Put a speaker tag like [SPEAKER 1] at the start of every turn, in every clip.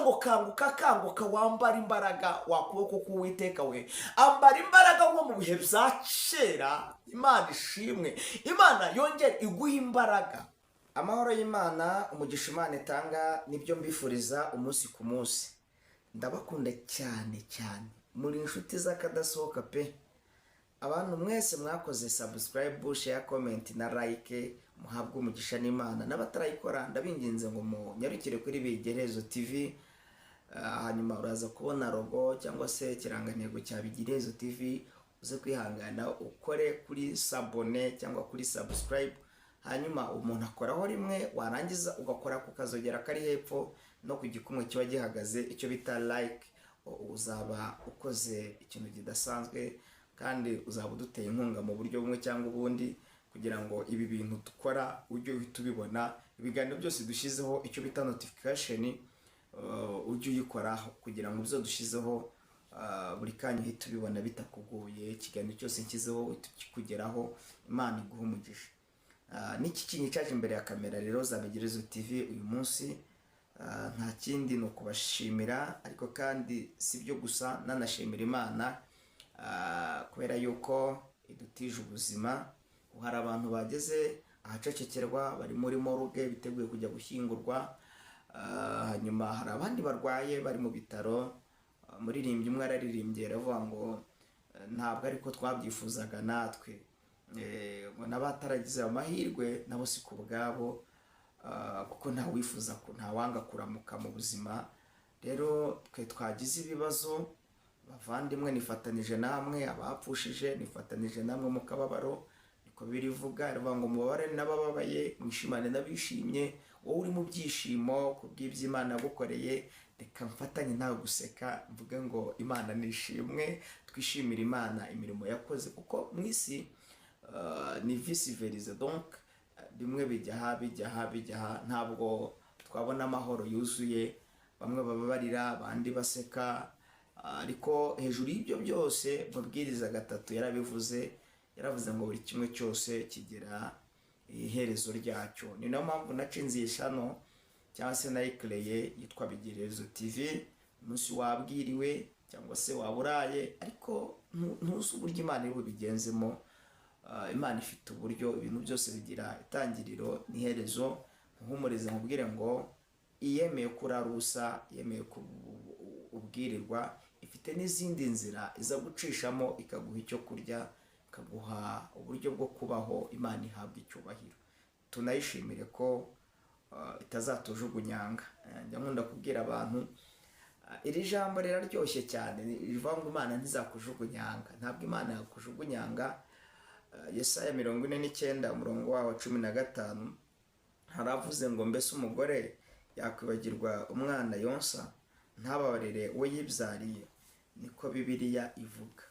[SPEAKER 1] ngo kanguka, kanguka, wambara imbaraga, wa kuboko k'Uwiteka we, ambara imbaraga nko mu bihe bya kera. Imana ishimwe, Imana yongere iguhe imbaraga. Amahoro y'Imana, umugisha Imana itanga, nibyo mbifuriza umunsi ku munsi. Ndabakunda cyane cyane, muri inshuti z'akadasohoka pe. Abantu mwese mwakoze subscribe, share, comment na like, muhabwe umugisha n'Imana. N'abatarayikora, ndabinginze ngo munyarukire kuri Bigerezo TV. Hanyuma uraza kubona logo cyangwa se ikirangantego cya Bigerezo TV, uze kwihangana ukore kuri s'abonner cyangwa kuri subscribe. Hanyuma umuntu akoraho rimwe, warangiza ugakora ku kazogera kari hepfo no ku gikumwe kiba gihagaze, icyo bita like. Uzaba ukoze ikintu kidasanzwe kandi uzaba uduteye inkunga mu buryo bumwe cyangwa ubundi, kugira ngo ibi bintu dukora ujye uhita ubibona, ibiganiro byose dushyizeho, icyo bita notification, ujye uyikoraho kugira ngo ibyo dushyizeho buri kanya uhite ubibona bitakugoye. Ikiganiro cyose nshyizeho uhite kikugeraho. Imana iguha umugisha. N'iki kinyicaje imbere ya kamera rero za Bigerezo TV uyu munsi, nta kindi, ni ukubashimira. Ariko kandi si byo gusa, nanashimira Imana kubera yuko idutije ubuzima. Ubu hari abantu bageze ahacecekerwa, bari muri morgue biteguye kujya gushyingurwa. Hanyuma hari abandi barwaye bari mu bitaro. Umuririmbyi umwe araririmbye, aravuga ngo ntabwo ariko twabyifuzaga natwe. Ngo n'abataragize ayo mahirwe nabo si ku bwabo, kuko nta wifuza, ntawanga kuramuka mu buzima. Rero twe twagize ibibazo, bavandimwe, nifatanije namwe. Abapfushije, nifatanije namwe mu kababaro. Niko birivuga, rivuga ngo mubabare n'abababaye, mwishimane n'abishimye. Wowe uri mu byishimo ku bw'iby'Imana yagukoreye, reka mfatanye nawe guseka, mvuge ngo Imana nishimwe. Twishimire Imana imirimo yakoze, kuko mu isi ni vice versa. Donc bimwe bijya aha, bijya aha, bijya aha, ntabwo twabona amahoro yuzuye. Bamwe baba barira, abandi baseka. Ariko hejuru y'ibyo byose, Mubwiriza 3 yarabivuze, yaravuze ngo buri kimwe cyose kigira iherezo ryacyo. Ni nayo mpamvu nacinze iyi channel cyangwa se nayikereye yitwa Bigerezo TV. Umunsi wabwiriwe cyangwa se waburaye, ariko ntuzi uburyo Imana iri bubigenzemo. Imana ifite uburyo, ibintu byose bigira itangiriro n'iherezo. Nkuhumurize, nkubwire ngo iyemeye kurarusa, yemeye ubwirirwa, ifite n'izindi nzira iza gucishamo ikaguha icyo kurya, ikaguha uburyo bwo kubaho. Imana ihabwa icyubahiro, tunayishimire ko itazatujugunyanga. Njya nkunda kubwira abantu, iri jambo riraryoshye cyane, rivuga ngo Imana ntizakujugunyanga. Ntabwo Imana yakujugunyanga. Yesaya 49, umurongo wawo 15, haravuze ngo: "Mbese umugore yakwibagirwa umwana yonsa, ntababarire uwo yibyariye?" Niko Bibiliya ivuga.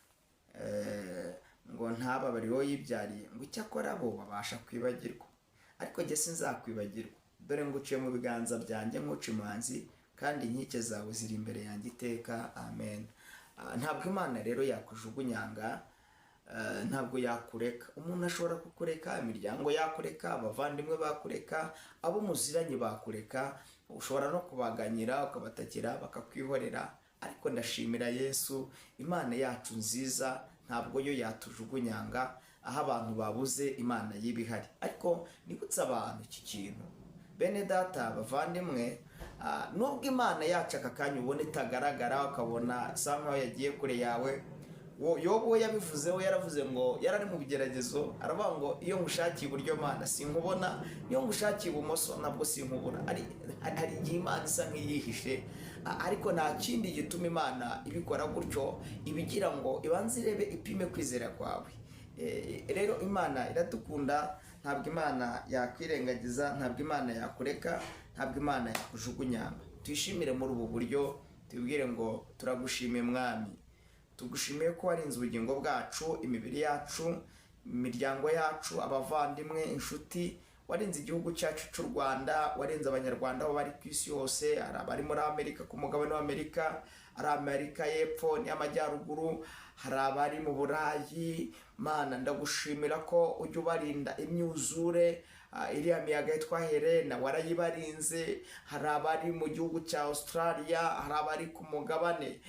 [SPEAKER 1] Ngo ntababarire uwo yibyariye, ngo icyakora bo babasha kwibagirwa, ariko jye sinzakwibagirwa. Dore nguciye mu biganza byanjye nk'uca imanzi, kandi inkike zawe ziri imbere yanjye iteka. Amen. Ntabwo Imana rero yakujugunyanga, ntabwo yakureka. Umuntu ashobora kukureka, imiryango yakureka, abavandimwe bakureka, abo muziranye bakureka, ushobora no kubaganyira, ukabatakira, bakakwihorera. Ariko ndashimira Yesu, Imana yacu nziza, ntabwo yo yatujugunyanga. Aho abantu babuze Imana yiba ihari. Ariko nibutse abantu iki kintu, bene data, bavandimwe, nubwo Imana yacu aka kanya ubona itagaragara, ukabona isa nkaho yagiye kure yawe. Yobu we yabivuzeho, yaravuze ngo yari ari mu bigeragezo, aravuga ngo: "Iyo ngushakiye iburyo, Mana, sinkubona, iyo ngushakiye ibumoso nabwo sinkubona." Hari igihe Imana isa nk'iyihishe, ariko nta kindi gituma Imana ibikora gutyo, ibigira ngo ibanze irebe, ipime kwizera kwawe. Rero Imana iradukunda, ntabwo Imana yakwirengagiza, ntabwo Imana yakureka, ntabwo Imana yakujugunyanga. Tuyishimire muri ubu buryo, tubwire ngo: "Turagushimiye Mwami, tugushimiye ko warinze ubugingo bwacu, imibiri yacu, imiryango yacu, abavandimwe, inshuti, warinze igihugu cyacu cy'u Rwanda, warinze Abanyarwanda aho bari ku isi yose, hari abari muri Amerika, ku mugabane w'Amerika, ari Amerika y'Epfo n'iy'Amajyaruguru, hari abari mu Burayi. Mana, ndagushimira ko ujya ubarinda imyuzure." Iriya miyaga yitwa Helena warayibarinze. Hari abari mu gihugu cya Australia, hari abari ku mugabane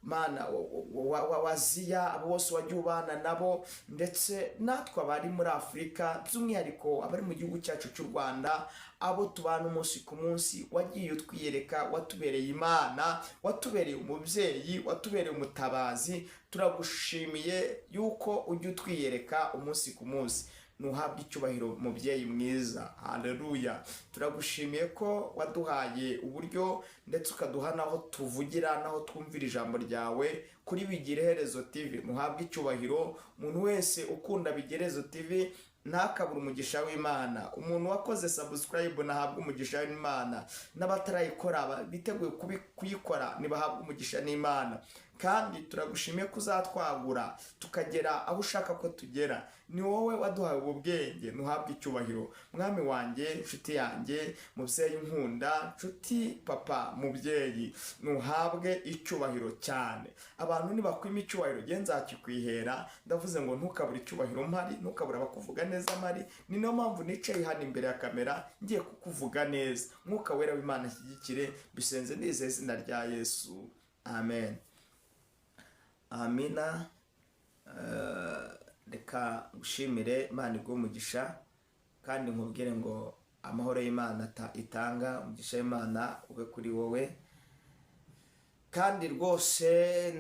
[SPEAKER 1] Mana wa Aziya, abo bose wagiye ubana nabo, ndetse natwe abari muri Afurika, by'umwihariko abari mu gihugu cyacu cy'u Rwanda, abo tubana umunsi ku munsi, wagiye utwiyereka, watubereye Imana, watubereye umubyeyi, watubereye umutabazi. Turagushimiye yuko ujya utwiyereka umunsi ku munsi. Ntuhabwe icyubahiro, mubyeyi mwiza. Haleluya! Turagushimiye ko waduhaye uburyo, ndetse ukaduha n'aho tuvugira n'aho twumvira ijambo ryawe kuri Bigire Iherezo TV. Ntuhabwe icyubahiro. Umuntu wese ukunda Bigire Iherezo TV ntakabure umugisha w'Imana. Umuntu wakoze subscribe nahabwe umugisha w'Imana, n'abatarayikora biteguye kuyikora ntibahabwe umugisha n'Imana. Kandi turagushimiye ko uzatwagura tukagera aho ushaka ko tugera. Ni wowe waduhaye ubu bwenge, ntuhabwe icyubahiro, mwami wanjye, inshuti yanjye, mubyeyi nkunda, nshuti papa, mubyeyi, ntuhabwe icyubahiro cyane. Abantu nibakwima icyubahiro, nge nzakikwihera. Ndavuze ngo ntukabure icyubahiro mpari, ntukabure abakuvuga neza mpari. Ni nayo mpamvu nicaye hano imbere ya kamera ngiye kukuvuga neza. Mwuka Wera w'Imana ashyigikire. Bisenze nizeye izina rya Yesu, amen. Amina. Reka ngushimire, Imana iguhe umugisha, kandi nkubwire ngo amahoro y'Imana itanga, umugisha w'Imana ube kuri wowe. Kandi rwose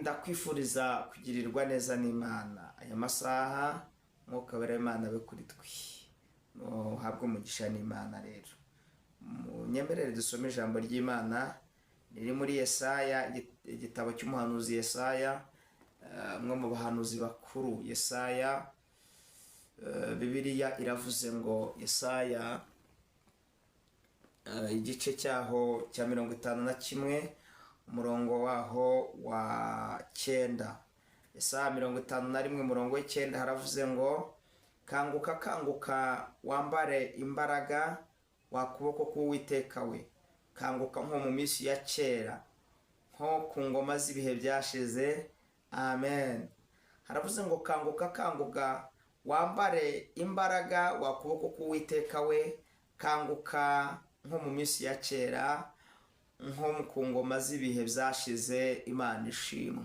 [SPEAKER 1] ndakwifuriza kugirirwa neza n'Imana aya masaha. Mwuka Wera w'Imana abe kuri twe, uhabwe umugisha n'Imana. Rero munyemerere dusome ijambo ry'Imana riri muri Yesaya, igitabo cy'umuhanuzi Yesaya, umwe mu bahanuzi bakuru. Yesaya, Bibiliya iravuze ngo Yesaya igice cyaho cya 51, umurongo waho wa 9. Yesaya 51, umurongo w'9, haravuze ngo: "Kanguka, kanguka, wambare imbaraga, wa kuboko k'Uwiteka we. Kanguka nko mu minsi ya kera, nko ku ngoma z'ibihe byashize." Amen. Haravuze ngo: "Kanguka, kanguka, wambare imbaraga, wa kuboko k'Uwiteka we. Kanguka nko mu minsi ya kera, nko ku ngoma z'ibihe byashize." Imana ishimwe.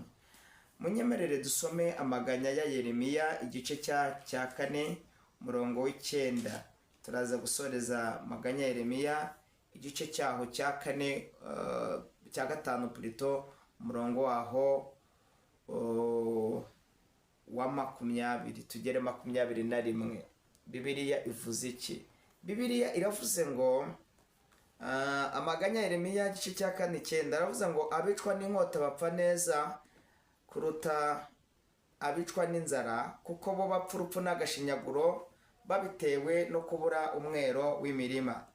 [SPEAKER 1] Munyemerere dusome amaganya ya Yeremiya, igice cya 4, umurongo w'9. Turaza gusoreza amaganya ya Yeremiya, igice cyaho cya 4, cya 5 plutôt, umurongo waho wa 20, tugere 21. Bibiliya ivuze iki? Bibiliya iravuze ngo, amaganya ya Yeremiya, igice cya 4, 9, aravuze ngo: "Abicwa n'inkota bapfa neza kuruta abicwa n'inzara, kuko bo bapfa urupfu n'agashinyaguro babitewe no kubura umwero w'imirima."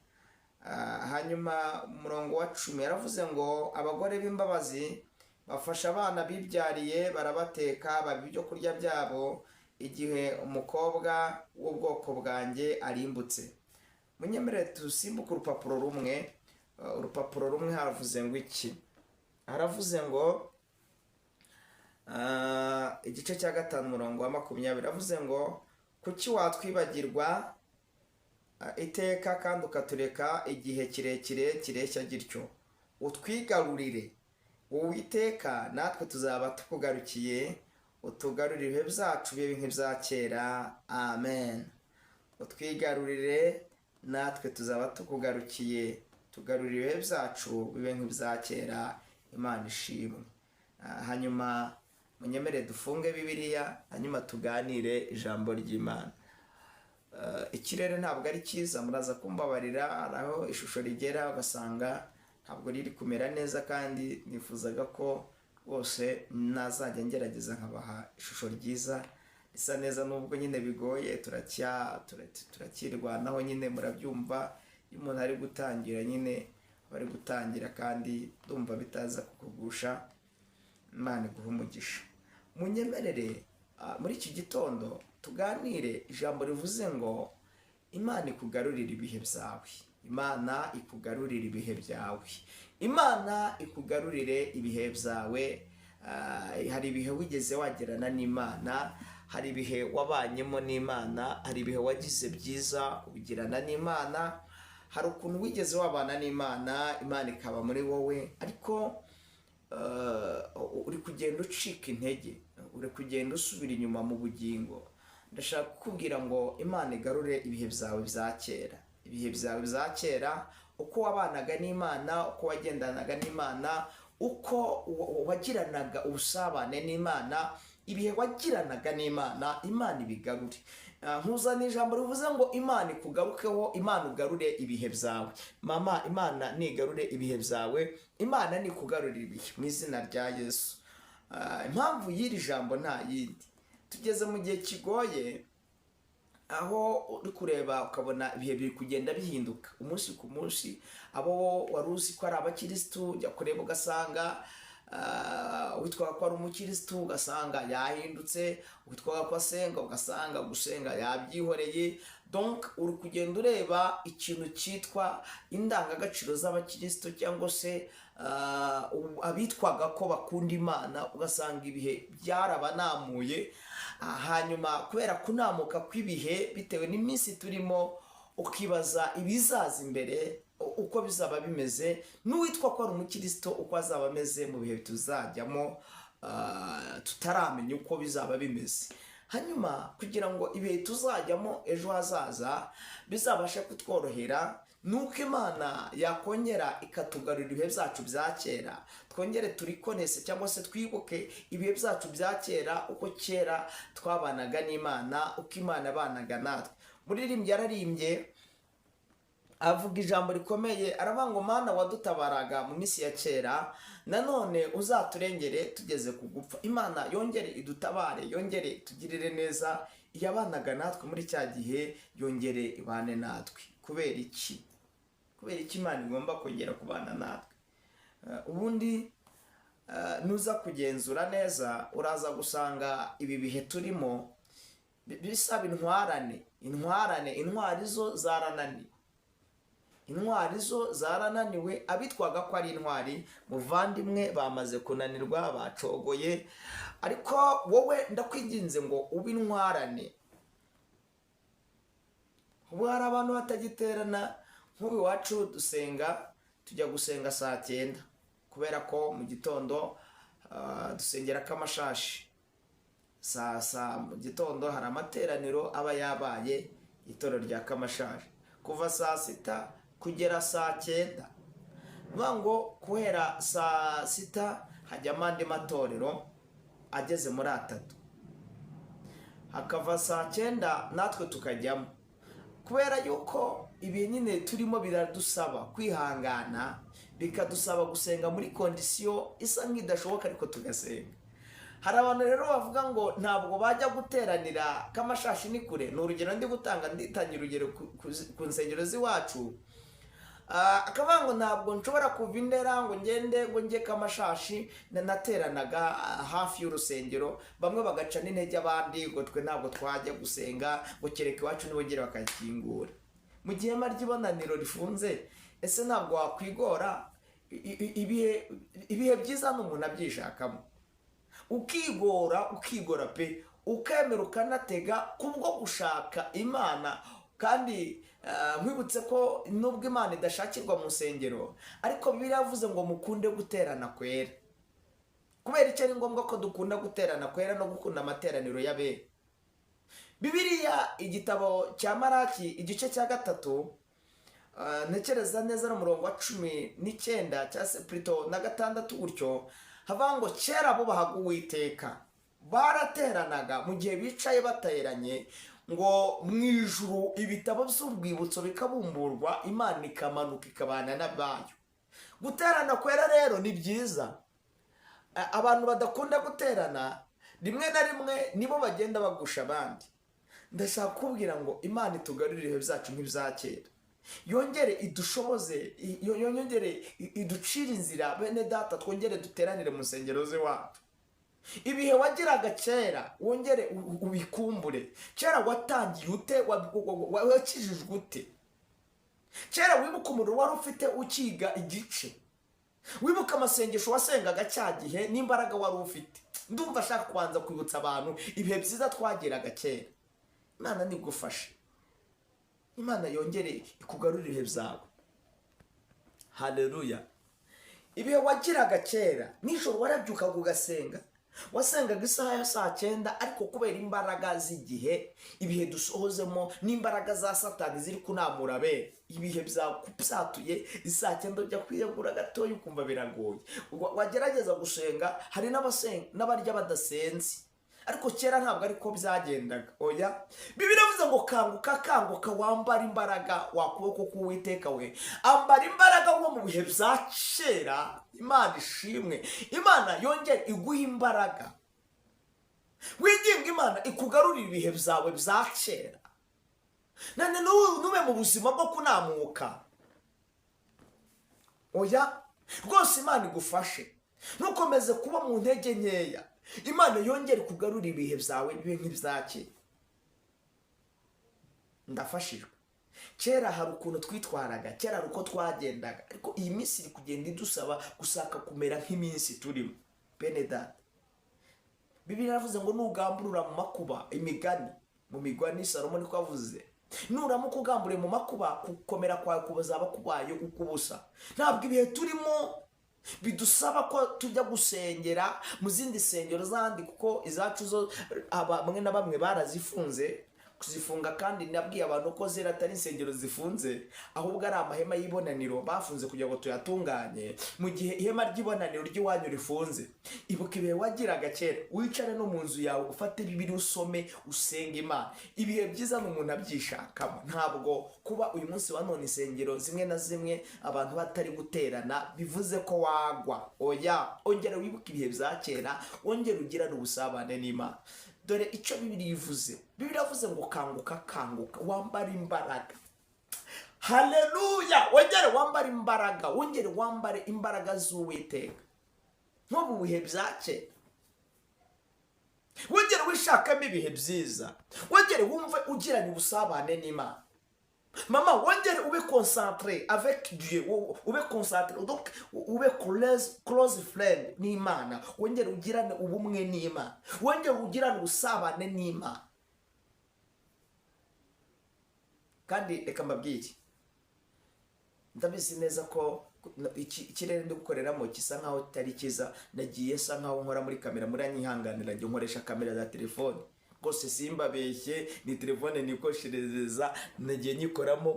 [SPEAKER 1] Hanyuma umurongo wa 10 yaravuze ngo: "Abagore b'imbabazi bafasha abana bibyariye, barabateka, baba ibyo kurya byabo igihe umukobwa w'ubwoko bwanjye arimbutse." Munyemerere dusimbuke urupapuro rumwe. Urupapuro rumwe haravuze ngo iki? Haravuze ngo, igice cya 5, umurongo wa 20, aravuze ngo: "Kuki watwibagirwa iteka kandi ukatureka igihe kirekire kireshya gityo? Utwigarurire, Uwiteka, natwe tuzaba tukugarukiye, utugarurire ibihe byacu bibe nk'ibya kera." Amen. Utwigarurire, natwe tuzaba tukugarukiye, tugarurire ibihe byacu bibe nk'ibya kera. Imana ishimwe. Hanyuma munyemere dufunge Bibiliya, hanyuma tuganire ijambo ry'Imana. Ikirere ntabwo ari cyiza, muraza kumbabarira. Hari aho ishusho rigera ugasanga ntabwo riri kumera neza, kandi nifuzaga ko rwose nazajya ngerageza nkabaha ishusho ryiza risa neza, nubwo nyine bigoye, turacyirwanaho nyine. Murabyumva, iyo umuntu ari gutangira nyine aba ari gutangira, kandi ndumva bitaza kukugusha. Imana iguhe umugisha. Munyemerere muri iki gitondo tuganire ijambo rivuze ngo: Imana ikugarurire ibihe byawe. Imana ikugarurire ibihe byawe. Imana ikugarurire ibihe byawe. Hari ibihe wigeze wagerana n'Imana. Hari ibihe wabanyemo n'Imana, hari ibihe wagize byiza ubigirana n'Imana, hari ukuntu wigeze wabana n'Imana, Imana ikaba muri wowe, ariko uri kugenda ucika intege, uri kugenda usubira inyuma mu bugingo. Ndashaka kukubwira ngo Imana igarure ibihe byawe bya kera, ibihe byawe bya kera, uko wabanaga n'Imana, uko wagendanaga n'Imana, uko wagiranaga ubusabane n'Imana, ibihe wagiranaga n'Imana, Imana ibigarure. Nkuzaniye ijambo rivuze ngo Imana ikugarukeho, Imana ugarure ibihe byawe. Mama, Imana nigarure ibihe byawe, Imana nikugarurire ibihe mu izina rya Yesu. Impamvu y'iri jambo nta yindi, tugeze mu gihe kigoye aho uri kureba ukabona ibihe biri kugenda bihinduka umunsi ku munsi. Abo wari uzi ko ari abakirisitu, ujya kureba ugasanga witwaga ko ari umukirisitu ugasanga yahindutse, witwaga ko asenga ugasanga gusenga yabyihoreye. Donc uri kugenda ureba ikintu cyitwa indangagaciro z'abakirisitu cyangwa se abitwaga ko bakunda Imana, ugasanga ibihe byarabanamuye. Hanyuma kubera kunamuka kw'ibihe bitewe n'iminsi turimo, ukibaza ibizaza imbere uko bizaba bimeze, n'uwitwa ko ari umukristo uko azaba ameze mu bihe tuzajyamo, tutaramenya uko bizaba bimeze. Hanyuma kugira ngo ibihe tuzajyamo ejo hazaza bizabashe kutworohera, ni uko Imana yakongera ikatugarurira ibihe byacu bya kera, twongere turikonese cyangwa se twibuke ibihe byacu bya kera, uko kera twabanaga n'Imana, uko Imana yabanaga natwe. Muririmbyi yararimbye avuga ijambo rikomeye, aravuga ngo: "Mana wadutabaraga mu minsi ya kera, nanone uzaturengere tugeze ku gupfa." Imana yongere idutabare, yongere itugirire neza. Iyabanaga natwe muri cya gihe yongere ibane natwe. Kubera iki? Kubera iki Imana igomba kongera kubana natwe? Ubundi nuza kugenzura neza uraza gusanga ibi bihe turimo bisaba intwarane, intwarane. Intwari zo zarananiwe, intwari zo zarananiwe. Abitwaga ko ari intwari, muvandimwe, bamaze kunanirwa, bacogoye. Ariko wowe ndakwinginze ngo ube intwarane. Ubu hari abantu batagiterana. Nk'ubu iwacu dusenga, tujya gusenga saa 9 kubera ko mu gitondo dusengera Kamashashi. Saa saa mu gitondo hari amateraniro aba yabaye, itorero rya Kamashashi, kuva saa 6 kugera saa 9. Ni ngo guhera saa 6 hajyamo andi matorero ageze muri atatu, hakava saa 9 natwe tukajyamo, kubera yuko ibi nyine turimo biradusaba kwihangana, bikadusaba gusenga muri condition isa nk'idashoboka, ariko tugasenga. Hari abantu rero bavuga ngo ntabwo bajya guteranira Kamashashi, ni kure. Ni urugero ndi gutanga, nditangira urugero ku nsengero z'iwacu. Akavuga ngo ntabwo nshobora kuva Indera ngo ngende ngo njye Kamashashi. Nateranaga hafi y'urusengero, bamwe bagaca n'intege abandi ngo twe ntabwo twajya gusenga, ngo kereka iwacu nibongere bakakingura. Mu gihe ihema ry'ibonaniro rifunze, ese ntabwo wakwigora? Ibihe byiza ni umuntu abyishakamo, ukigora, ukigora pe, ukemera ukanatega kubwo gushaka Imana. Kandi nkwibutse ko nubwo Imana idashakirwa mu nsengero, ariko Bibiliya yavuze ngo mukunde guterana kwera. Kubera icyo ari ngombwa ko dukunda guterana kwera no gukunda amateraniro y'abera? Bibiliya, igitabo cya Maraki, igice cya 3, ntekereza neza n'umurongo wa 19 cyangwa se plutôt na 6 gutyo, havuga ngo kera bubahaga Uwiteka, barateranaga, mu gihe bicaye bateranye ngo mu ijuru ibitabo by'urwibutso bikabumburwa, Imana ikamanuka ikabana n'abayo. Guterana kwera rero ni byiza. Abantu badakunda guterana rimwe na rimwe nibo bagenda bagusha abandi. Ndashaka kukubwira ngo Imana itugarurire ibihe byacu nk'ibya kera, yongere idushoboze, yongere iducire inzira. Bene data, twongere duteranire mu nsengero z'iwacu. Ibihe wagiraga kera wongere ubikumbure. Kera watangiye ute? Wakijijwe ute kera? Wibuke umuriro wari ufite ukiga igice, wibuke amasengesho wasengaga cya gihe n'imbaraga wari ufite. Ndumva ashaka kubanza kwibutsa abantu ibihe byiza twageraga kera. Imana nigufashe, Imana yongere ikugarurire ibihe byawe. Haleluya! Ibihe wagiraga kera, nijoro warabyukaga ugasenga, wasengaga isaha ya saa 9. Ariko kubera imbaraga z'igihe, ibihe dusohozemo n'imbaraga za Satani ziri kunamura bene ibihe byatuye, isaa 9 ujya kwiyagura gatoya ukumva biragoye. Wagerageza gusenga, hari n'abasenga n'abarya badasenze. Ariko kera ntabwo ariko byagendaga, oya. Bibiliya ivuze ngo: "Kanguka, kanguka, wambara imbaraga wa kuboko k'Uwiteka we, ambara imbaraga nko mu bihe bya kera." Imana ishimwe, Imana yongere iguhe imbaraga. Winginga Imana ikugarurire ibihe byawe bya kera. None nube mu buzima bwo kunamuka, oya rwose. Imana igufashe, ntukomeze kuba mu ntege nkeya. Imana yongere kugarura ibihe byawe bibe nk'ibya kera. Ndafashijwe. Kera hari ukuntu twitwaraga, kera hari uko twagendaga, ariko iyi minsi iri kugenda idusaba gushaka kumera nk'iminsi turimo. Bene data, Bibiliya yaravuze ngo nugamburura mu makuba, imigani, mu Migani Salomo niko avuze, nuramuka ugamburiye mu makuba, gukomera kwawe kuzaba kubaye ukubusa. Ntabwo ibihe turimo bidusaba ko tujya gusengera mu zindi nsengero z'ahandi, kuko izacu zo bamwe na bamwe barazifunze kuzifunga. Kandi nabwiye abantu ko zera atari insengero zifunze, ahubwo ari amahema y'ibonaniro bafunze kugira ngo tuyatunganye. Mu gihe ihema ry'ibonaniro ry'iwanyu rifunze, ibuka ibihe wagiraga kera, wicare no mu nzu yawe, ufate Bibiliya usome, usenge Imana. Ibihe byiza ni umuntu abyishakamo. Ntabwo kuba uyu munsi wa none insengero zimwe na zimwe abantu batari guterana bivuze ko wagwa, oya. Ongera wibuke ibihe bya kera, wongere ugirane ubusabane n'Imana. Dore icyo Bibiliya ivuze. Bibiliya ivuze ngo: "Kanguka, kanguka, wambare imbaraga." Haleluya! Wongere wambare imbaraga, wongere wambare imbaraga z'Uwiteka nko mu bihe bya kera. Wongere wishakamo ibihe byiza, wongere wumve ugiranye ubusabane n'Imana. Mama, wongere ube concentré avec Dieu, ube concentré, donc ube close friend n'Imana. Wongere ugirane ubumwe n'Imana, wongere ugirane ubusabane n'Imana. Kandi reka mbabwire, ndabizi neza ko ikirere ndi gukoreramo gisa nkaho kitari cyiza. Nagiye nsa nkaho nkora muri kamera, muranyihanganira, njye nkoresha kamera za telefone rwose, simbabeshye, ni telefone nikoshereza, nagiye nyikoramo,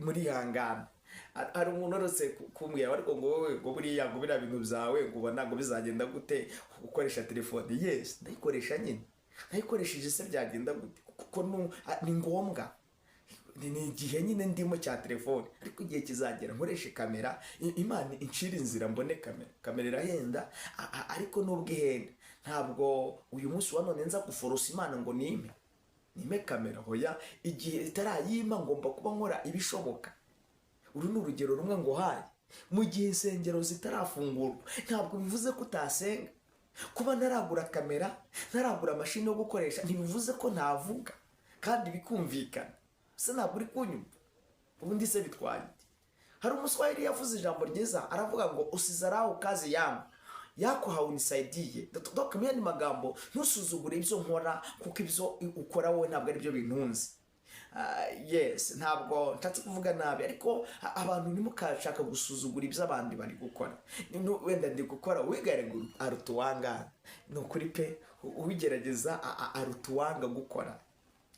[SPEAKER 1] murihangana. Hari umuntu uretse kumbwira ariko ngo: "Wowe," ngo, "buriya ngo biriya bintu byawe," ngo, "ubona ngo bizagenda gute gukoresha telefone?" Yes, ndayikoresha nyine. Nayikoresheje se byagenda gute? Kuko ni ngombwa, ni igihe nyine ndimo cya telefone, ariko igihe kizagera nkoreshe kamera. Imana incira inzira mbone kamera. Kamera irahenda, ariko nubwo ihenda, ntabwo uyu munsi wa none nza guforosa Imana ngo nime kamera, hoya. Igihe itarayima ngomba kuba nkora ibishoboka. Uru ni urugero rumwe ngo haye: mu gihe insengero zitarafungurwa, ntabwo bivuze ko utasenga. Kuba ntaragura kamera, ntaragura mashini yo gukoresha, ntibivuze ko ntavuga kandi bikumvikana. Se ntabwo uri kunyumva? Ubundi se bitwaye iki? Hari Umuswahili yavuze ijambo ryiza, aravuga ngo: "Usidharau kazi yangu, yako hainisaidii." Donc mu yandi magambo, ntusuzugure ibyo nkora, kuko ibyo ukora wowe ntabwo ari byo bintunze. Yes, ntabwo nshatse kuvuga nabi, ariko abantu ntimukashaka gusuzugura ibyo abandi bari gukora. Wenda ndi gukora, wigare aruta uwangana. Ni ukuri pe, uwigerageza aruta uwanga gukora.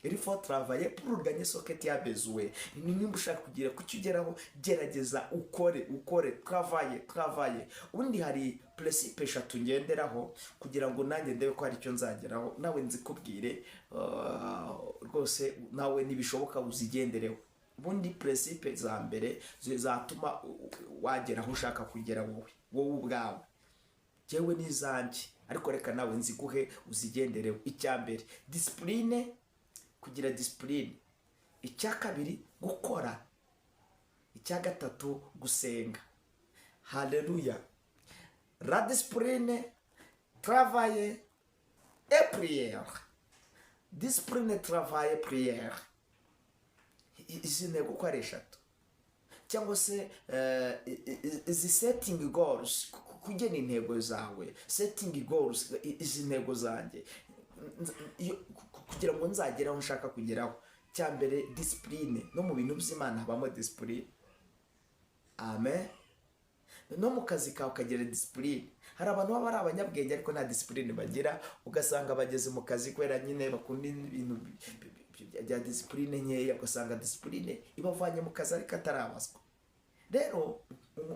[SPEAKER 1] Il faut travailler pour gagner ce que tu as besoin. Nimba ushaka kugira kucyo ugeraho, gerageza ukore, ukore, travaille, travaille. Ubundi hari principe eshatu ngenderaho kugira ngo nanjye ndebe ko hari icyo nzageraho. Nawe nzikubwire, rwose nawe nibishoboka uzigendereho. Ubundi principe za mbere zatuma wagera aho ushaka kugera wowe ubwawe, jyewe n'izanjye, ariko reka nawe nziguhe uzigendereho. Icya mbere, discipline, kugira discipline. Icya kabiri, gukora. Icya gatatu, gusenga. Haleluya! La discipline, travailler et prière. Discipline, travail, prière. Izi ntego uko ari eshatu, cyangwa se izi setting goals. Kugena intego zawe, setting goals, izi ntego zanjye kugira ngo nzagere aho nshaka kugeraho, cya mbere, discipline. No mu bintu by'Imana habamo discipline, amen. No mu kazi kawe ukagira discipline. Hari abantu baba ari abanyabwenge ariko nta discipline bagira, ugasanga bageze mu kazi kubera nyine bakunda ibintu bya discipline nkeya, ugasanga discipline ibavanye mu kazi ariko atarabazwa. Rero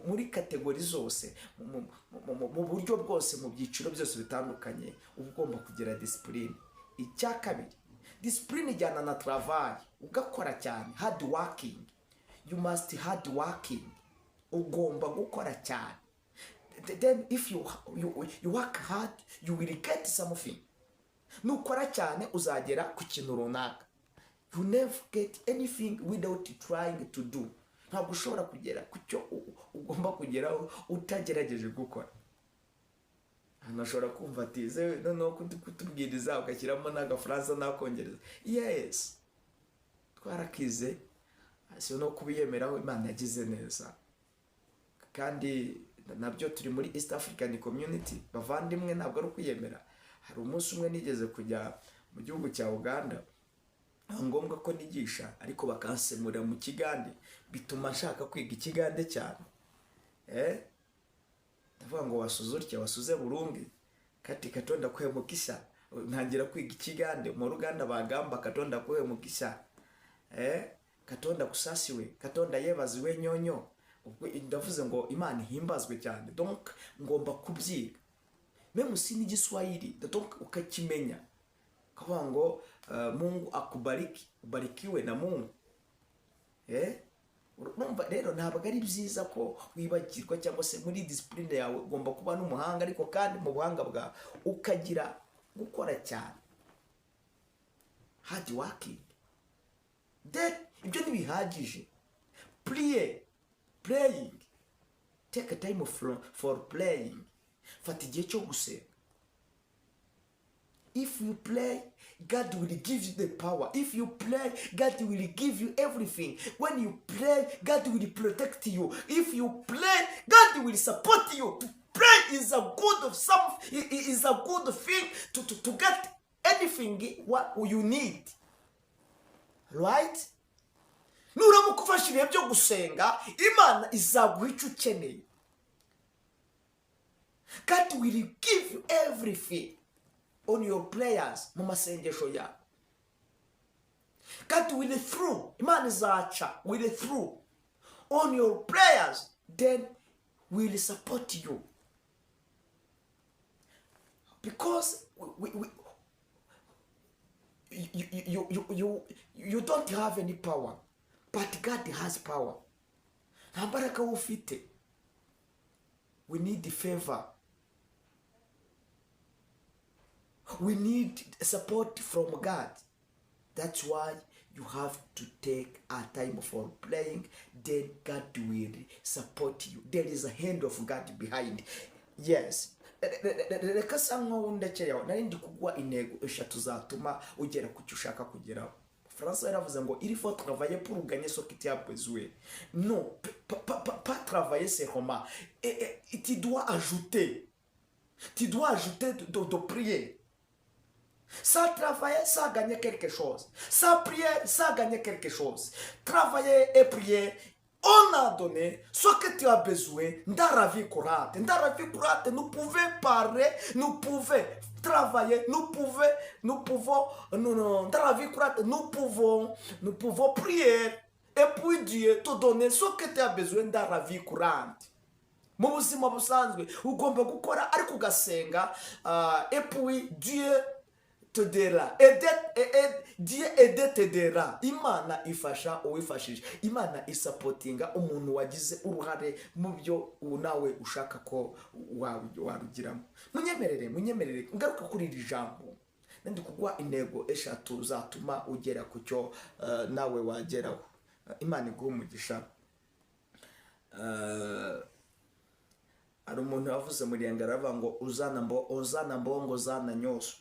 [SPEAKER 1] muri catégorie zose, mu buryo bwose, mu byiciro byose bitandukanye, uba ugomba kugira discipline. Icya kabiri, discipline ijyana na travail, ugakora cyane, hard working. You must hard working, ugomba gukora cyane. Then if you work hard, you will get something. Nukora cyane uzagera ku kintu runaka. You never get anything without trying to do. Ntabwo ushobora kugera ku cyo ugomba kugeraho utagerageje gukora. Hano ashobora kumva ati: "Ze noneho kutubwiriza ugashyiramo n'Agafaransa n'Akongereza." Yes, twarakize, si no kubiyemeraho. Imana yagize neza, kandi nabyo turi muri East African Community, bavandimwe, ntabwo ari ukwiyemera. Hari umunsi umwe nigeze kujya mu gihugu cya Uganda, ni ngombwa ko nigisha ariko bakansemurira mu Kigande, bituma nshaka kwiga Ikigande cyane. Ndavuga ngo: "Wasuze utya, wasuze bulungi, kati Katonda akuhe mukisa." Ntangira kwiga Ikigande. Mu Ruganda bagamba: "Katonda akuhe mukisa, Katonda kusasiwe, Katonda yebaziwe nyonyo." Ubwo ndavuze ngo Imana ihimbazwe cyane. Donc ngomba kubyiga, même si n'Igiswahili, donc ukakimenya, ukavuga ngo "Mungu akubariki, ubarikiwe na Mungu." Urumva rero ntabwo ari byiza ko wibagirwa, cyangwa se muri discipline yawe ugomba kuba n'umuhanga, ariko kandi mu buhanga bwawe ukagira gukora cyane, hard working. Then ibyo ntibihagije, pray, praying, take a time for praying. Fata igihe cyo gusenga. If you pray, God will give you the power. If you pray, God will give you everything. When you pray, God will protect you. If you pray, God will support you. To pray is a good of some is a good thing to get anything what you need, right? Nuramuka ufashe ibihe byo gusenga, Imana izaguha icyo ukeneye. God will give you everything on your prayers, mu masengesho yawe. God will through, Imana izaca, will through on your prayers, then will support you, because you don't have any power, but God has power. Nta mbaraga wowe ufite. We need favor, we need support from God. That's why you have to take a time for praying, then God will support you. There is a hand of God behind. Yes. Reka sa nkaho ndekeye aho. Nari ndi kuguha intego eshatu zatuma ugera ku cyo ushaka kugeraho. Faransa yaravuze ngo: "Il faut travailler pour gagner ce que tu as besoin." Non, pas travailler seulement. Et tu dois ajouter de prier. Sans travailler, sans gagner quelque chose. Sans prier, sans gagner quelque chose. Travailler et prier, on a donné ce que tu as besoin dans la vie courante. Dans la vie courante, nous pouvons parler, nous pouvons travailler, nous pouvons, non, non, dans la vie courante, nous pouvons prier. Et puis Dieu te donner ce que tu as besoin dans la vie courante. Mu buzima busanzwe ugomba gukora ariko ugasenga, et puis Dieu te dira, Dieu aide te dira. Imana ifasha uwifashije, Imana isupportinga umuntu wagize uruhare mu byo ubu nawe ushaka ko warugiramo. Munyemerere, munyemerere ngaruka kuri iri jambo. Ndi kuguha intego eshatu zatuma ugera ku cyo nawe wageraho. Imana iguhe umugisha. Hari umuntu wavuze muri aravuga ngo: "Uzana mbo, uzana mbongo, uzana nyoso."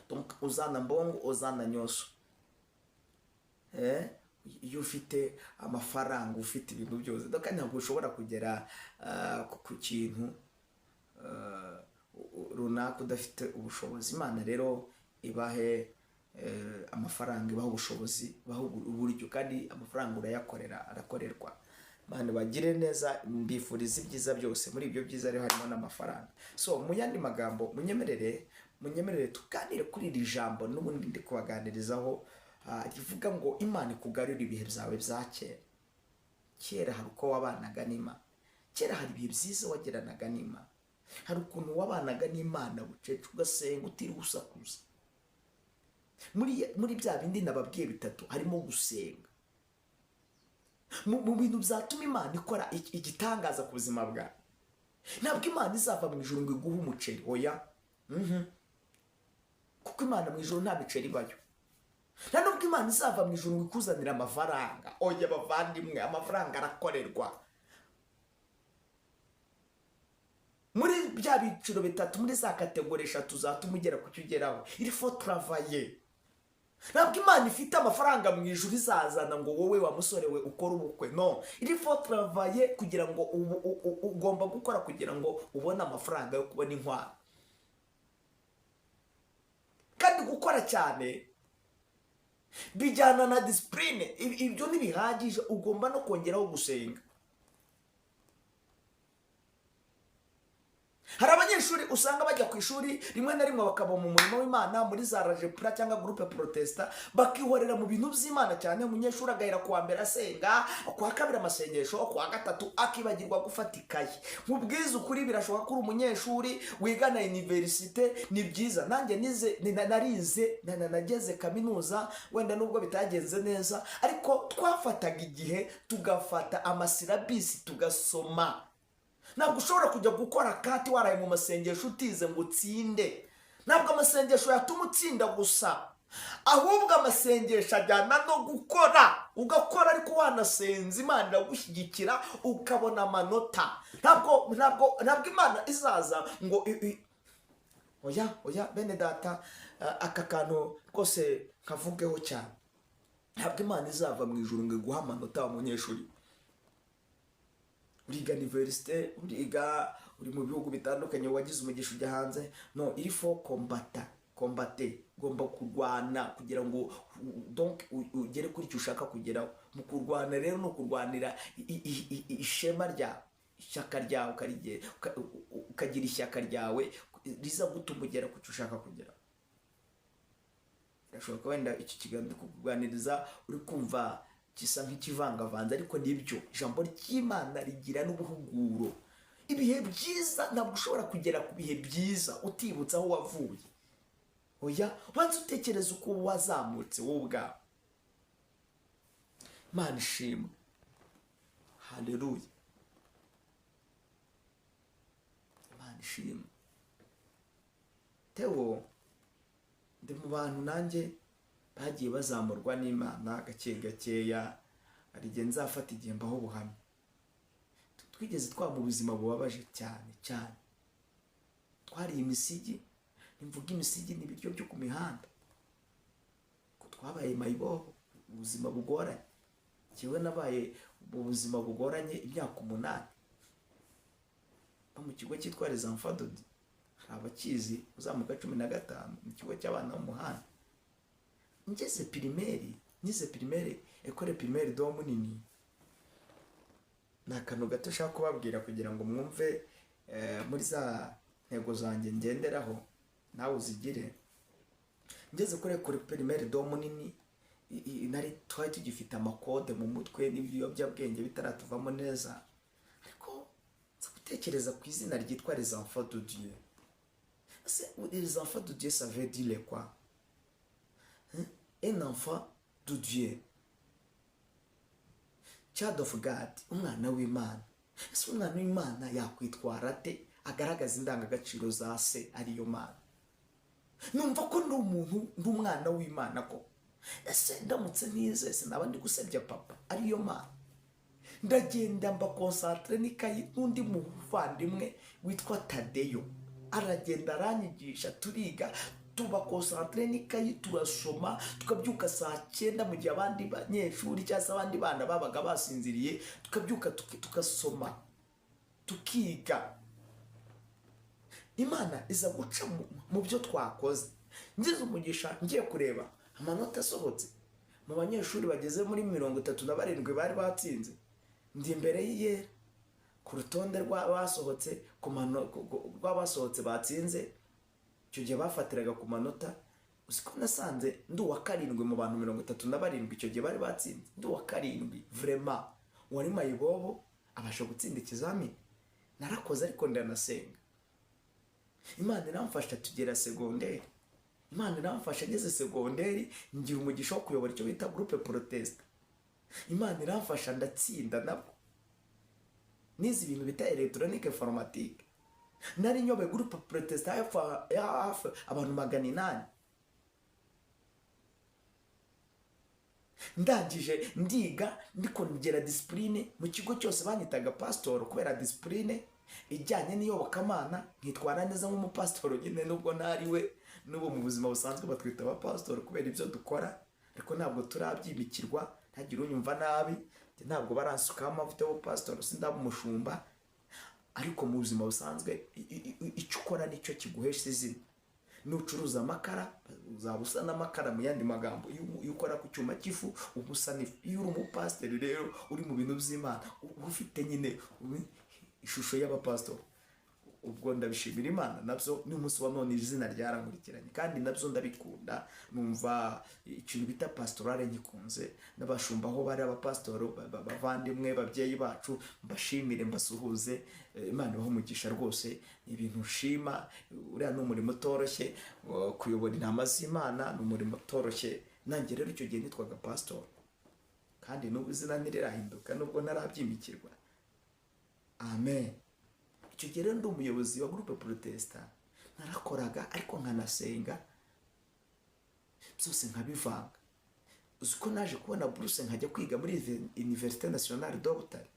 [SPEAKER 1] Donc uzana mbongo, uzana nyoso. Iyo ufite amafaranga, ufite ibintu byose, donc ntabwo ushobora kugera ku kintu. runaka udafite ubushobozi. Imana rero ibahe amafaranga, ibahe ubushobozi, ibahe uburyo, kandi amafaranga urayakorera, arakorerwa. Imana bagire neza, mbifuriza ibyiza byose. Muri ibyo byiza rero harimo n'amafaranga. So mu yandi magambo, munyemerere tuganire kuri iri jambo n'ubundi ndi kubaganirizaho, rivuga ngo Imana ikugarure ibihe byawe bya kera. Kera hari uko wabanaga n'Imana, kera hari ibihe byiza wagiranaga n'Imana, hari ukuntu wabanaga n'Imana bucece, ugasenga utiriwe usakuza. Muri bya bindi nababwiye bitatu harimo gusenga. Mu bintu byatuma Imana ikora igitangaza ku buzima bwawe, ntabwo Imana izava mu ijuru ngo iguhe umuceri, oya. Kuko Imana mu ijuru nta miceri ibayo. Nta nubwo Imana izava mu ijuru ngo ikuzanire amafaranga, oya bavandimwe, amafaranga arakorerwa. Muri bya byiciro bitatu, muri za catégories eshatu zatuma ugera ku cyo ugeraho, il faut travailler. Ntabwo Imana ifite amafaranga mu ijuru izazana ngo wowe wa musore we ukore ubukwe. No, il faut travailler kugira ngo ugomba gukora kugira ngo ubone amafaranga yo kubona inkwano. Kandi gukora cyane bijyana na discipline. Ibyo ntibihagije, ugomba no kongeraho gusenga. Hari abanyeshuri usanga bajya ku ishuri, rimwe na rimwe bakaba mu murimo w'Imana muri za rajepura cyangwa groupe protestant, bakihorera mu bintu by'Imana cyane. Umunyeshuri agahera kuwa mbere asenga, kuwa kabiri amasengesho, kuwa gatatu akibagirwa gufata ikayi. Nkubwize ukuri, birashoboka ko uri umunyeshuri wiga na université, ni byiza. Nanjye nize, narize, nageze kaminuza, wenda nubwo bitagenze neza, ariko twafataga igihe tugafata amasyllabus tugasoma. Ntabwo ushobora kujya gukora kati waraye mu masengesho utize ngo utsinde. Ntabwo amasengesho yatuma utsinda gusa, ahubwo amasengesho ajyana no gukora, ugakora ariko wanasenze, Imana iragushyigikira ukabona amanota. Ntabwo Imana izaza ngo oya, oya, bene data, aka kantu rwose kavugeho cyane. Ntabwo Imana izava mu ijuru ngo iguhe amanota wa munyeshuri. Uriga université, uriga uri mu bihugu bitandukanye, wagize umugisha ujya hanze. No, il faut combattre, combattre, ugomba kurwana kugira ngo donc ugere kuri icyo ushaka kugeraho. Mu kurwana rero ni ukurwanira ishema ryawe, ishyaka ryawe, ukagira ishyaka ryawe riza gutuma ugera ku cyo ushaka kugeraho. Birashoboka wenda iki kiganiro kukuganiriza uri kumva gisa nk'ikivangavanze, ariko nibyo, ijambo ry'Imana rigira n'ubuhuguro. Ibihe byiza, ntabwo ushobora kugera ku bihe byiza utibutse aho wavuye, oya. Ubanza utekereza uko wazamutse wowe ubwawe. Imana ishimwe, haleluya, Imana ishimwe. Tewo ndi mu bantu nanjye bagiye bazamurwa n'Imana gake gakeya. Hari igihe nzafata igihe mbaho ubuhamya. Twigeze twaba mu buzima bubabaje cyane cyane, twariye imisigi. Nimvuga imisigi, ni ibiryo byo ku mihanda. Ko twabaye mayibobo, ubuzima bugoranye. Njyewe nabaye mu buzima bugoranye imyaka 8 no mu kigo cyitwa Les Enfants de Dieu, hari abakizi, uzamuka 15, mu kigo cy'abana b'umuhanda. Ngeze primaire, nize primaire, école primaire do Munini. Ni akantu gato ushaka kubabwira kugira ngo mwumve muri za ntego zanjye ngenderaho, nawe uzigire. Ngeze kuri école primaire do Munini, nari twari tugifite amakode mu mutwe n'ibiyobyabwenge bitaratuvamo neza, ariko nza gutekereza ku izina ryitwa Les Enfants de Dieu. Ese Les Enfants de Dieu, ça veut dire quoi? Hein? Un enfant de Dieu, child of God, umwana w'Imana. Ese umwana w'Imana yakwitwara ate agaragaza indangagaciro za se ariyo Mana? Numva ko ndi umuntu, ndi umwana w'Imana ko ese ndamutse ntize sinaba ndi gusebya papa ariyo Mana? Ndagenda mba concentré n'ikayi, n'undi muvandimwe witwa Tadeyo aragenda aranyigisha, turiga, tuba concentré n'ikayi, turasoma, tukabyuka saa 9 mu gihe abandi banyeshuri cyangwa se abandi bana babaga basinziriye, tukabyuka tugasoma, tukiga. Imana iza guca mu byo twakoze. Ngize umugisha, ngiye kureba amanota asohotse, mu banyeshuri bageze muri 37 bari batsinze, ndi imbere y'iyera ku rutonde rw'abasohotse, rw'abasohotse batsinze. Icyo gihe bafatiraga ku manota. Uzi ko nasanze ndi uwa karindwi mu bantu 37 icyo gihe bari batsinze? Ndi uwa karindwi. Vraiment, wari mayibobo abasha gutsinda ikizamini. Narakoze ariko ndanasenga, Imana iramfasha tugera segonderi. Imana iramfasha, ngeze segonderi ngira umugisha wo kuyobora icyo bita groupe protestant. Imana iramfasha ndatsinda nabwo. Nize ibintu bita électronique informatique. Nari nyoboye groupe protestant ya hafi abantu 800. Ndangije ndiga, ndikongera discipline mu kigo cyose. Banyitaga pasitoro kubera discipline ijyanye n'iyobokamana, nkitwara neza nk'umupasitoro nyine, nubwo ntari we. N'ubu mu buzima busanzwe batwita abapasitoro kubera ibyo dukora, ariko ntabwo turabyimikirwa. Ntagire unyumva nabi, ntabwo baransukaho amavuta y'ubupasitoro, sindaba umushumba. Ariko mu buzima busanzwe icyo ukora nicyo kiguhesha izina. Nucuruza amakara uzaba usa n'amakara. Mu yandi magambo, iyo ukora ku cyuma cy'ifu uba usa n'ifu. Iyo uri umupasiteri rero, uri mu bintu by'Imana, uba ufite nyine ishusho y'abapasitori. Ubwo ndabishimira Imana nabyo, n'umunsi wa none izina ryarankurikiranye, kandi nabyo ndabikunda. Numva ikintu bita pastorale ngikunze. N'abashumba aho bari, abapasitoro bavandimwe, babyeyi bacu, mbashimire, mbasuhuze. Imana ibahe umugisha rwose. Ni ibintu nshima. Uriya ni umurimo utoroshye, kuyobora intama z'Imana ni umurimo utoroshye. Nanjye rero icyo gihe nitwaga pasitori, kandi n'ubu izina ntirirahinduka nubwo ntarabyimikirwa. Amen. Icyo gihe rero ndi umuyobozi wa groupe protestant, narakoraga ariko nkanasenga, byose nkabivanga. Uzi ko naje kubona buruse, nkajya kwiga muri Université Nationale de Butare,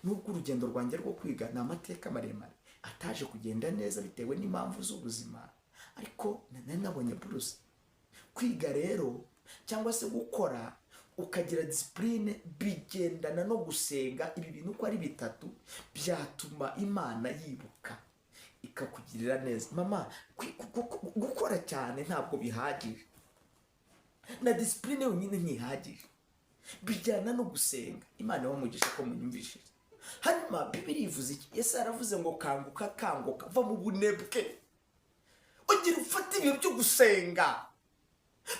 [SPEAKER 1] nubwo urugendo rwanjye rwo kwiga ni amateka maremare ataje kugenda neza bitewe n'impamvu z'ubuzima, ariko nari nabonye buruse. Kwiga rero cyangwa se gukora ukagira discipline bigendana no gusenga. Ibi bintu uko ari bitatu byatuma Imana yibuka ikakugirira neza. Mama, gukora cyane ntabwo bihagije, na discipline yonyine ntihagije, bijyana no gusenga. Imana ibahe ko munyumvishije. Hanyuma Bibiri ivuze iki? Yesu yaravuze ngo: "Kanguka, kanguka, va mu bunebwe, ongera ufate ibihe byo gusenga.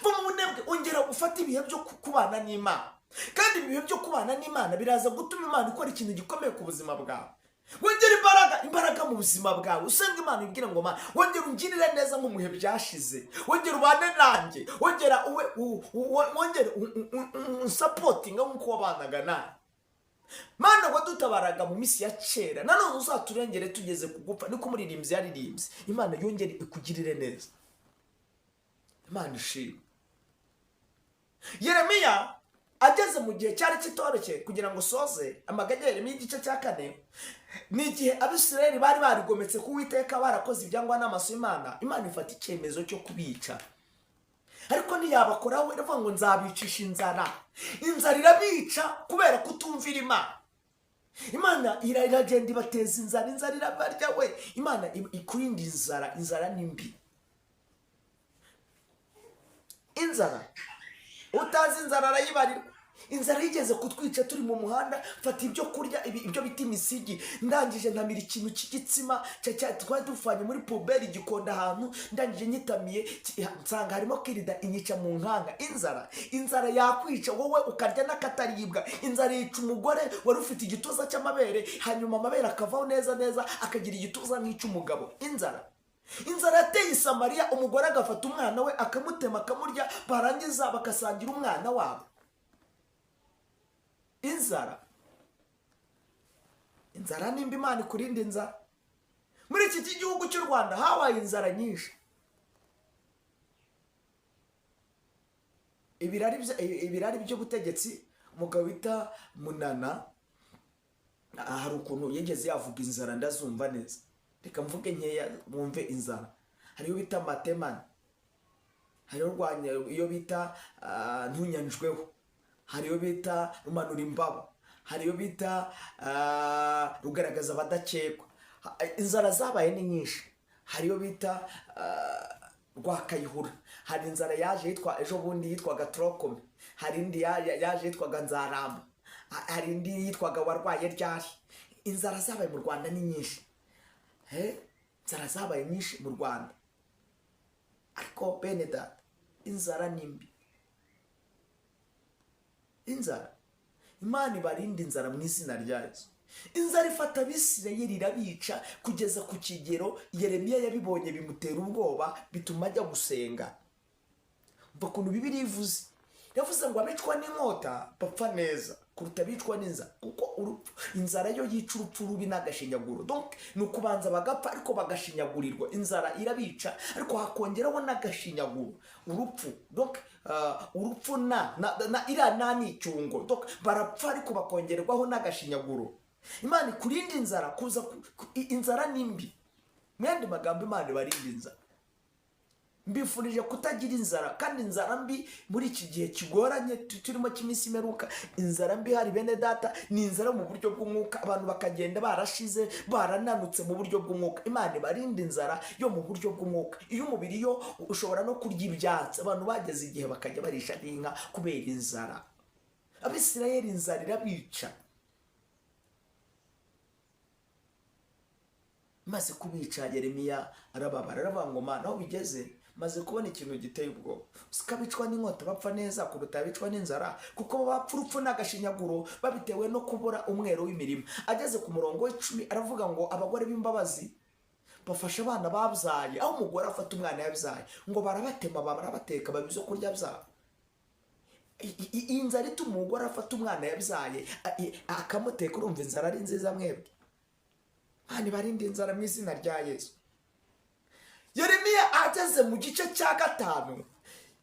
[SPEAKER 1] Va mu bunebwe, ongera ufate ibihe byo kubana n'Imana." Kandi ibi bihe byo kubana n'Imana biraza gutuma Imana ikora ikintu gikomeye ku buzima bwawe. Wongera imbaraga mu buzima bwawe, usenga Imana, ibwira ngo: "Mana, wongera ungirire neza nko mu bihe byashize, wongera ubane nanjye, wongera ube wongere unsupportinga nk'uko wabanaga nanjye. Mana wadutabaraga mu minsi ya kera, nanone uzaturengere tugeze ku gupfa." Niko umuririmbyi yaririmbye. Imana yongere ikugirire neza. Imana ishimwe. Yeremiya ageze mu gihe cyari kitoroshye. Kugira ngo soze amaganya ya Yeremiya igice cya kane, ni igihe Abisirayeli bari barigometse ku Uwiteka, barakoze ibyangwa n'amaso y'Imana. Imana ifata icyemezo cyo kubica, ariko ntiyabakoraho. Iravuga ngo: "Nzabicisha inzara." Inzara irabica kubera kutumvira Imana. Imana iragenda ibateza inzara, inzara irabarya we. Imana ikurinda inzara. Inzara ni mbi. Inzara, utazi inzara arayibarirwa. Inzara yigeze kutwica turi mu muhanda. Mfata ibyo kurya, ibyo bita imisigi, ndangije ntamira ikintu cy'igitsima twari dufanye muri poubelle, igikonda ahantu. Ndangije nyitamiye, nsanga harimo kirida, inyica mu nkanga. Inzara yakwica wowe ukarya n'akataribwa. Inzara yica umugore wari ufite igituza cy'amabere, hanyuma amabere akavaho neza neza, akagira igituza nk'icy'umugabo. Inzara yateye i Samariya, umugore agafata umwana we akamutema akamurya, barangiza bagasangira umwana wabo. Inzara nimba, Imana ikurinda inzara. Muri iki gihugu cy'u Rwanda habaye inzara nyinshi. Ibirari by'ubutegetsi, umugabo bita Munana, hari ukuntu yigeze yavuga inzara, ndazumva neza. Reka mvuge nkeya mwumve inzara. Hariyo bita Matemani, hariyo rwanya iyo bita Ntunyanjweho, hariyo bita Rumanura Imbaba, hariyo bita Rugaragaza Abadakekwa. Inzara zabaye ni nyinshi. Hari iyo bita Rwakayihura, hari inzara yaje yitwa ejo bundi yitwaga Torokome, hari indi yaje yitwaga Nzaramba, hari indi yitwaga Warwaye ryari. Inzara zabaye mu Rwanda ni nyinshi. Inzara zabaye nyinshi mu Rwanda. Ariko bene data, inzara ni mbi. Inzara, Imana ibarinde inzara mu izina rya Yesu. Inzara ifata Abisirayeli irabica kugeza ku kigero Yeremiya yabibonye bimutera ubwoba, bituma ajya gusenga. Umva ukuntu Bibiliya ivuze, yavuze ngo abicwa n'inkota bapfa neza kuruta abicwa n'inzara, kuko urupfu, inzara yo yica urupfu rubi n'agashinyaguro. Donc ni ukubanza bagapfa ariko bagashinyagurirwa. Inzara irabica ariko hakongeraho n'agashinyaguro, urupfu. Donc urupfu na iriya na ni icyungo. Donc barapfa ariko bakongerwaho n'agashinyaguro. Imana ikurinde inzara kuza inzara ni mbi. Mu yandi magambo, Imana ibarinde inzara. Mbifurije kutagira inzara. Kandi inzara mbi muri iki gihe kigoranye turimo cy'iminsi imeruka, inzara mbi hari bene data ni inzara mu buryo bw'umwuka, abantu bakagenda barashize, barananutse mu buryo bw'umwuka. Imana ibarinde inzara yo mu buryo bw'umwuka. Iyo umubiri yo ushobora no kurya ibyatsi, abantu bageze igihe bakajya barisha n'inka kubera inzara. Abisirayeli inzara irabica. Maze kubica, Yeremiya arababara, aravuga ngo: "Mana, aho bigeze maze kubona ikintu giteye ubwoba. Usika bicwa n'inkota bapfa neza kuruta abicwa n'inzara, kuko bapfa urupfu n'agashinyaguro babitewe no kubura umwero w'imirima." Ageze ku murongo w'10 aravuga ngo abagore b'imbabazi bafasha abana babyaye, aho umugore afata umwana yabyaye ngo barabatema, barabateka, baba ibyo kurya byabo. Inzara ituma umugore afata umwana yabyaye akamuteka, urumva inzara ari nziza mwebwe? Imana ibarinde inzara mu izina rya Yesu. Yeremiya ageze mu gice cya 5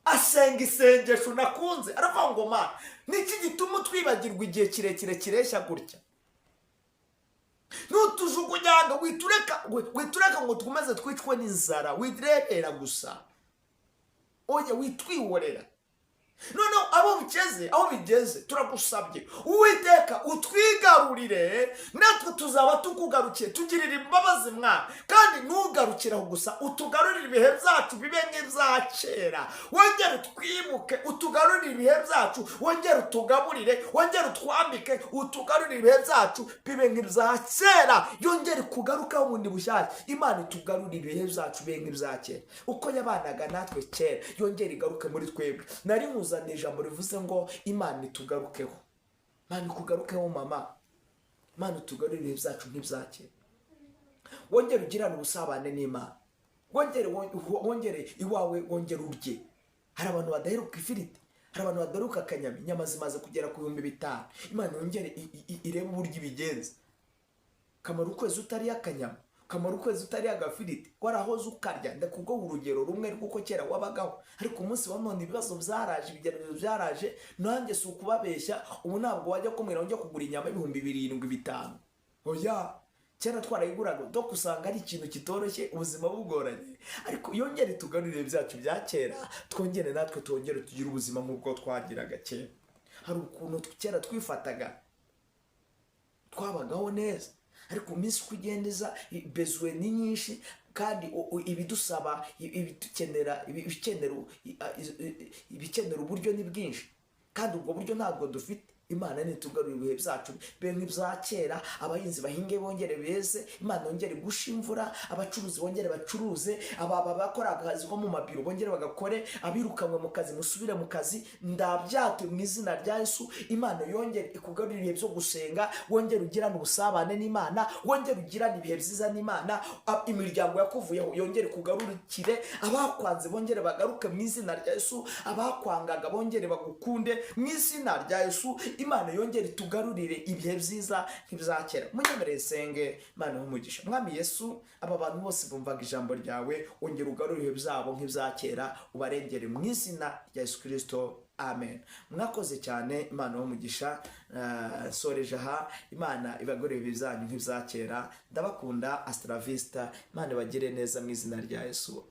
[SPEAKER 1] asenga isengesho nakunze, aravuga ngo: "Mana, niki gituma utwibagirwa igihe kirekire kireshya gutya? Nutujugunyanga, witureka ngo twumeze twicwe n'inzara, wirebera gusa. Oya, witwihorera. Noneho abo bigeze, aho bigeze, turagusabye Uwiteka, utwigarurire, natwe tuzaba tukugarukiye. Tugirire imbabazi mwana, kandi ntugarukire aho gusa, utugarurire ibihe byacu bibe nk'ibya kera. Wongere utwibuke, utugarurire ibihe byacu, wongere utugaburire, wongere utwambike, utugarurire ibihe byacu bibe nk'ibya kera." Yongere kugarukaho bundi bushyashya. Imana itugarurire ibihe byacu bibe nk'ibya kera, uko yabanaga natwe kera, yongere igaruke muri twebwe. Nari nkuzaniye ijambo rivuze ngo Imana itugarukeho. Imana ikugarukeho mama. Imana itugarurire ibihe byacu nk'ibya kera. Wongere ugirane ubusabane n'Imana, wongere iwawe, wongere urye. Hari abantu badaheruka ifiriti, hari abantu badaheruka akanyama, inyama zimaze kugera ku 5000. Imana yongere irebe uburyo ibigenza. Kamara ukwezi utariye akanyama, kamara ukwezi utariye agafiriti, warahoze ukarya. Ndakuguha urugero rumwe rw'uko kera wabagaho, ariko umunsi wa none ibibazo byaraje, ibigeragezo byaraje. Nanjye si ukubabeshya, ubu ntabwo wajya kumwira ujya kugura inyama 7000, 5000, oya. Kera twarayiguraga. Dore usanga ari ikintu kitoroshye, ubuzima bugoranye. Ariko yongere tugarurire byacu bya kera, twongere natwe twongere tugire ubuzima nk'ubwo twagiraga kera. Hari ukuntu kera twifataga, twabagaho neza, ariko iminsi uko igenda iza, besoins ni nyinshi, kandi ibidusaba, ibidukenera, ibikenera uburyo ni bwinshi, kandi ubwo buryo ntabwo dufite. Imana nitugarura ibihe byacu be nk'ibya kera. Abahinzi bahinge bongere beze, Imana yongere gusha imvura, abacuruzi bongere bacuruze, abakora akazi ko mu mabiro bongere bagakore, abirukanwe mu kazi musubire mu kazi. Ndabyatuye mu izina rya Yesu. Imana yongere ikugarurire ibihe byo gusenga, wongere ugirane ubusabane n'Imana, wongere ugirane ibihe byiza n'Imana. Imiryango yakuvuyeho yongere ikugarukire, abakwanze bongere bagaruke mu izina rya Yesu, abakwangaga bongere bagukunde mu izina rya Yesu. Imana yongere itugarurire ibihe byiza nk'ibya kera. Munyemerere senge. Imana umugisha. Mwami Yesu, aba bantu bose bumvaga ijambo ryawe, wongere ugarure ibihe byabo nk'ibya kera, ubarengere mu izina rya Yesu Kirisito, amen. Mwakoze cyane, Imana umugisha. Soreje aha. Imana ibagorere ibihe byanyu nk'ibya kera. Ndabakunda. Hasta la vista. Imana ibagire neza mu izina rya Yesu.